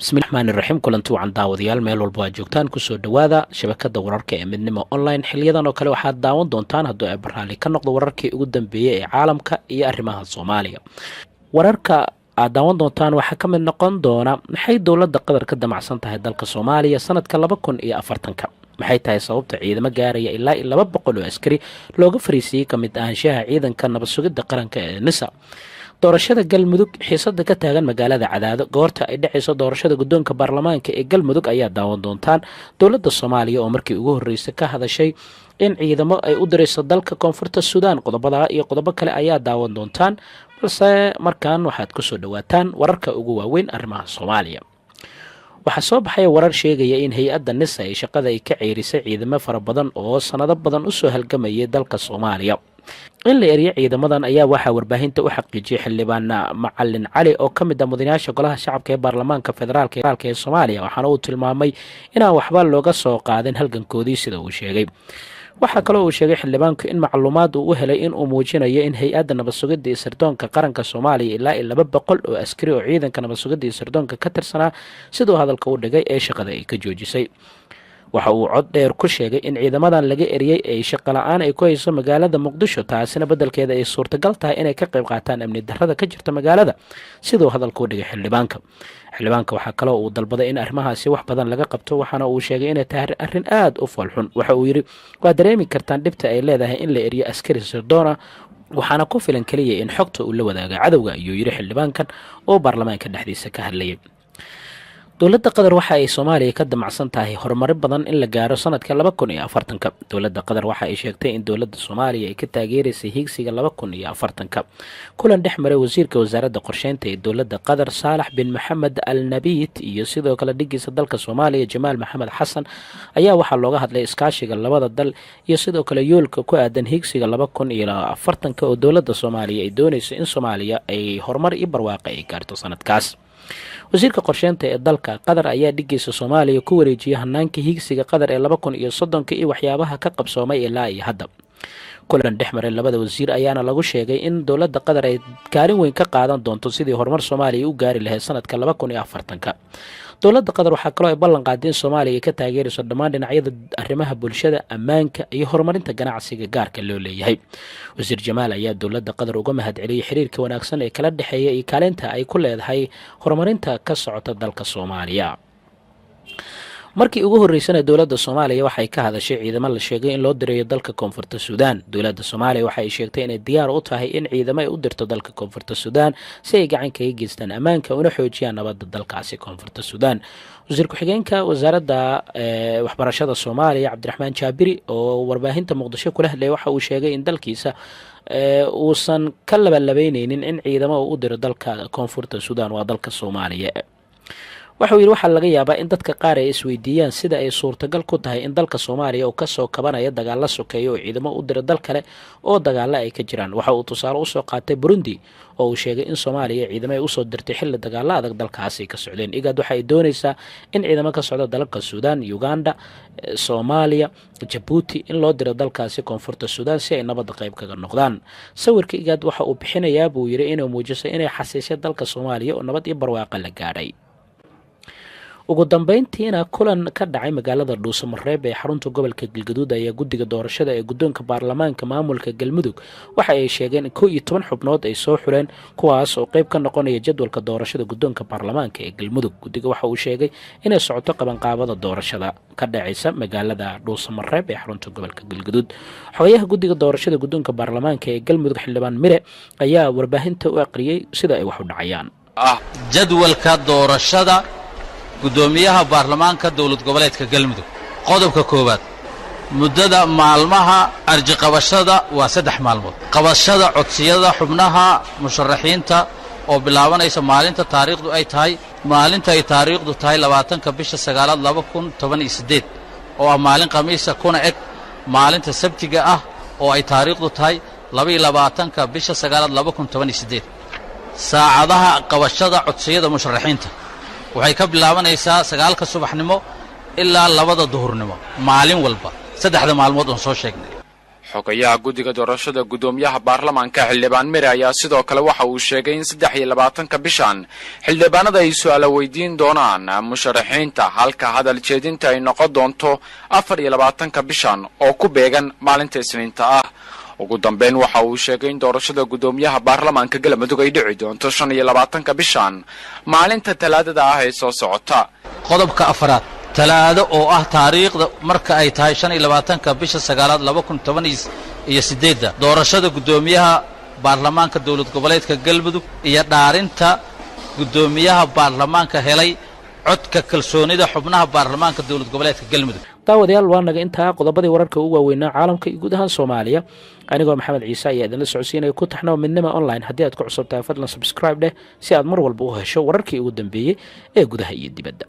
Bismillahi raxmaani raxiim. Kulanti wacan daawadayaal, meel walba aad joogtaan, kusoo dhowaada shabakada wararka ee Midnimo Online. Xiliyadan oo kale waxaad daawan doontaan, hadduu Eebe raalli ka noqdo, wararkii ugu dambeeyey ee caalamka iyo arrimaha Soomaaliya. Wararka aad daawan doontaan waxaa ka mid noqon doona: maxay dowladda Qatar ka damacsan tahay dalka Soomaaliya sanadka 2040-ka? Maxay tahay sababta ciidamo gaaraya ilaa iyo 200 oo askari looga fariisiiyey ka mid ahaanshaha ciidanka nabad sugidda qaranka ee NISA? Doorashada Galmudug, xiisada ka taagan magaalada Cadaado, goorta ay dhacayso doorashada guddoonka baarlamaanka ee Galmudug ayaa daawan doontaan. Dowladda Soomaaliya oo markii ugu horreysay ka hadashay in ciidamo ay u dirayso dalka Koonfurta Suudaan. Qodobada iyo qodobo kale ayaa daawan doontaan, balse markan waxaad kusoo dhawaataan wararka ugu waaweyn arrimaha Soomaaliya. Waxaa soo baxaya warar sheegaya in hay-adda NISA ay shaqada ay ka ceyrisay ciidamo fara badan oo sanado badan usoo halgamayay dalka Soomaaliya. In la eriyo ciidamadan ayaa waxaa warbaahinta u xaqiijiyay xildhibaan Macalin Cali oo ka mid ah mudanayaasha Golaha Shacabka ee Baarlamaanka Federaalka ee Soomaaliya, waxaana uu tilmaamay inaan waxba looga soo qaadin halgankoodii, sida uu sheegay. Waxaa kaloo uu sheegay xildhibaanku in macluumaad uu u helay in uu muujinayo in hay-adda nabad sugidda iyo sirdoonka qaranka Soomaaliya ilaa iyo 200 oo askari oo ciidanka nabad sugidda iyo sirdoonka ka tirsanaa, siduu hadalka u dhigay, ee shaqada ay ka joojisay. Waxa uu cod dheer ku sheegay in ciidamadan laga eriyey ay shaqo la-aan ay ku hayso magaalada Muqdisho, taasina beddelkeeda ay suurtagal tahay inay ka qayb qaataan amni darrada ka jirta magaalada, siduu hadalka u dhigay xildhibaanka. Xildhibaanka waxaa kaloo uu dalbaday in arrimahaasi wax badan laga qabto, waxaana uu sheegay inay tahay arrin aada u foolxun. Waxa uu yidhi: "Waa dareemi kartaan dhibta ay leedahay in la eriyo askari sirdoona, waxaana ku filan keliya in xogta uu la wadaaga cadowga," ayuu yidhi xildhibaankan oo baarlamaanka dhexdiisa ka hadlayay. Dowladda Qatar waxa ay Soomaaliya ka damacsan tahay horumaro badan in la gaaro sanadka 2040-ka. Dowladda Qatar waxa ay sheegtay in dowladda Soomaaliya ay ka taageeraysay hiigsiga 2040-ka. Kulan dhex maray wasiirka wasaaradda qorsheynta ee dowladda Qatar, Saalax bin Maxamed Al Nabit, iyo sidoo kale dhigiisa dalka Soomaaliya, Jamaal Maxamed Xasan, ayaa waxaa looga hadlay iskaashiga labada dal iyo sidoo kale yoolka ku aadan hiigsiga 2040-ka oo dowladda Soomaaliya ay doonayso in Soomaaliya ay horumar iyo barwaaqa ay gaarto sanadkaas. Wasiirka qorsheynta ee dalka Qatar ayaa dhigiisa Soomaaliya ku wareejiyay hanaanka hiigsiga Qatar ee 2030-ka iyo waxyaabaha ka qabsoomay ilaa iyo hadda. Kulan dhex maray labada wasiir ayaana lagu sheegay in dowladda Qatar ay kaalin weyn ka qaadan doonto sidii horumar Soomaaliya u gaari lahayd sanadka 2040-ka. Dowladda Qatar waxaa kaloo ay ballan qaaday in Soomaaliya ay ka taageerayso dhammaan dhinacyada arrimaha bulshada, ammaanka iyo horumarinta ganacsiga gaarka loo leeyahay. Wasiir Jamaal ayaa dowladda Qatar uga mahad celiyey xiriirka wanaagsan ee kala dhexeeya iyo kaalinta ay ku leedahay horumarinta ka socota dalka Soomaaliya. Markii ugu horreysana dowladda Soomaaliya waxay ka hadashay ciidamo la sheegay in loo dirayo dalka Koonfurta Suudaan. Dowladda Soomaaliya waxa ay sheegtay inay diyaar u tahay in ciidamo ay u dirto dalka Koonfurta Suudaan si ay gacan kaga geystaan ammaanka una xoojiyaan nabadda dalkaasi Koonfurta Suudaan. Wasiir ku-xigeenka wasaaradda waxbarashada Soomaaliya, Cabdiraxmaan Jaabiri, oo warbaahinta Muqdisho kula hadlayay, waxa uu sheegay in dalkiisa uusan ka labalabeyneynin in ciidamo uu u diro dalka Koonfurta Suudaan, waa dalka Soomaaliya. Waxauu yidhi: "Waxaa laga yaabaa in dadka qaar ay isweydiiyaan sida ay suurtagal ku tahay in dalka Soomaaliya uu kasoo kabanaya dagaalla sokeeyo oo ciidamo u diro dal kale oo dagaalo ay ka jiraan." Waxa uu tusaale usoo qaatay Burundi oo uu sheegay in Soomaaliya ciidamo ay usoo dirtay xilli dagaalo adag dalkaasi ka socdeen. IGAD waxa ay doonaysaa in ciidamo ka socda dalalka Suudaan, Uganda, Soomaaliya, Jabuuti in loo diro dalkaasi Koonfurta Suudaan si ay nabadda qayb kaga noqdaan. "Sawirka IGAD waxa uu bixinayaa," buu yidhi, "inuu muujisay inay xasiishay dalka Soomaaliya oo nabad iyo barwaaqa la gaadhay." Ugu dambeyntiina, kulan ka dhacay magaalada Dhuusamareeb ee xarunta gobolka Galgaduud ayaa guddiga doorashada ee guddoonka baarlamaanka maamulka Galmudug waxa ay sheegeen in 11 xubnood ay soo xuleen, kuwaas oo qeyb ka noqonaya jadwalka doorashada guddoonka baarlamaanka ee Galmudug. Guddiga waxa uu sheegay inay socoto qabanqaabada doorashada ka dhacaysa magaalada Dhuusamareeb ee xarunta gobolka Galgaduud. Xogayaha guddiga doorashada guddoonka baarlamaanka ee Galmudug, xildhibaan Mire, ayaa warbaahinta u aqriyey sida ay wax u dhacayaan. Jadwalka doorashada guddoomiyaha baarlamaanka dowlad goboleedka Galmudug. Qodobka koowaad: muddada maalmaha arjiqabashada waa 3 maalmood. Qabashada codsiyada xubnaha musharaxiinta oo bilaabanaysa maalinta taariikhdu ay tahay, maalinta ay taariikhdu tahay 20-ka bisha sagaalaad 2018, oo ah maalin Khamiisa, kuna eg maalinta Sabtiga ah oo ay taariikhdu tahay 22-ka bisha sagaalaad 2018. Saacadaha qabashada codsiyada musharaxiinta waxay ka bilaabanaysaa 9-ka subaxnimo ilaa 2-da duhurnimo, maalin walba, saddexda maalmood oon soo sheegnay. Xogayaha guddiga doorashada guddoomiyaha baarlamaanka, Xildhibaan Mire, ayaa sidoo kale waxa uu sheegay in 23-ka bishan xildhibaanada ay su-aalo weydiin doonaan musharaxiinta, halka hadal jeedinta ay noqon doonto 24-ka bishan oo ku beegan maalinta Isniinta ah. Ugu dambeyn, waxa uu sheegay in doorashada guddoomiyaha baarlamaanka Galmudug ay dhici doonto 25-ka bishan, maalinta Talaadada ah ee soo socota. Qodobka afraad, Talaado oo ah taariikhda marka ay tahay 25-ka bisha sagaalaad 2018-da, doorashada guddoomiyaha baarlamaanka Dowlad Goboleedka Galmudug iyo dhaarinta guddoomiyaha baarlamaanka helay codka kalsoonida xubnaha baarlamaanka Dowlad Goboleedka Galmudug. Daawadayaal, waa naga intaa qodobadii wararka ugu waaweynaa caalamka iyo guud ahaan Soomaaliya. Anigoo Maxamed Ciise ayaa idinla socodsiinaya. Ku taxnoo Midnima Online. Haddii aad ku cusub tahay, fadlan subscribe dheh si aad mar walba u hesho wararkii ugu dambeeyey ee gudaha iyo dibadda.